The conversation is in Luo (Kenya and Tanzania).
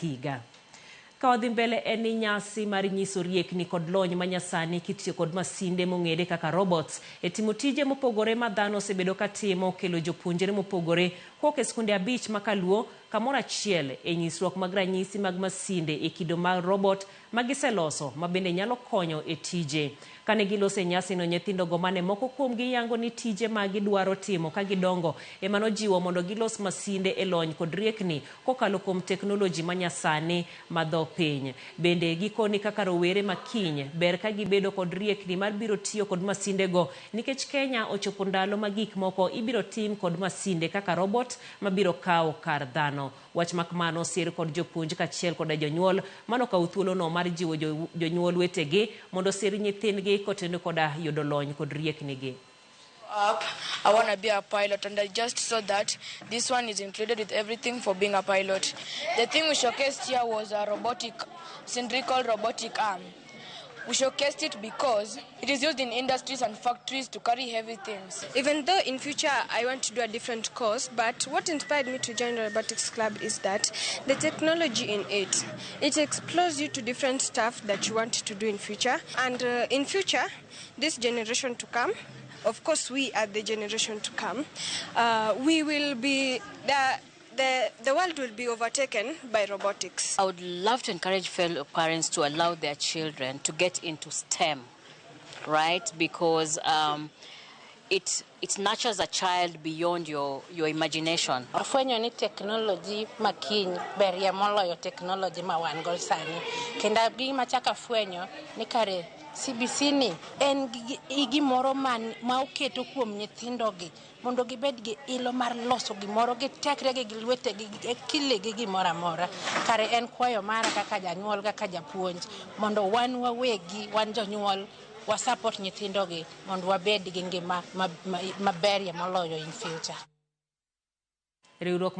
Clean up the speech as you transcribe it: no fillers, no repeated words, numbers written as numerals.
Higa. Ka wadhi mbele en ni nyasi mar nyiso riekni kod lony manyasani kitiyo kod masinde mong'ere kaka robots e timo tije mopogore ma dhano osebedo ka timo kelo jopuonjre mopogore kowuok e skunde abich ma kaluo kamoro achiel e nyisruok mag ranyisi mag masinde e kido mar robot ma giseloso ma bende nyalo konyo e tije. Kane giloso e nyasino, nyithindogo mane moko kuomgi yango ni tije ma gidwaro timo ka gidongo ema nojiwo mondo gilos masinde e lony kod riekni kokalo kuom teknoloji ma nyasani ma dho piny. Bende gikoni kaka rowere ma kiny, ber ka gibedo kod riekni mar biro tiyo kod masindego nikech Kenya ochopo ndalo ma gik moko ibiro tim kod masinde kaka robot ma biro kawo kar dhano. Wach mak mano osir kod jopuonj kachiel koda jonyuol mano okawo thuolono mar jiwo jonyuol wetegi mondo osir nyithindgi kotenore koda yudo lony kod rieknigi. Up, I want to be a pilot, and I just saw that this one is included with everything for being a pilot. The thing we showcased here was a robotic, cylindrical robotic arm. We showcased it because it is used in industries and factories to carry heavy things. Even though in future I want to do a different course, but what inspired me to join the robotics club is that the technology in it, it explores you to different stuff that you want to do in future. And in future, this generation to come, of course we are the generation to come, we will be, the world will be overtaken by robotics. I would love to encourage fellow parents to allow their children to get into STEM, right? Because it nurtures a child beyond your imagination. Afwenyo ni teknoloji ma kiny berie moloyo teknoloji ma wan go sani. Kendo gima achako afwenyo ni kare CBC ni en gimoro ma oketo kuom nyithindogi mondo gibed gi ilo mar loso gimoro gi tekregi gi lwetegi gi akilegi gimoro amora. Kare en kwayo mara kaka janyuol kaka japuonj mondo wan wawegi wan jonyuol wa support nyithindogi mondo wabed gi ngima maberie moloyo in future. Riwruok.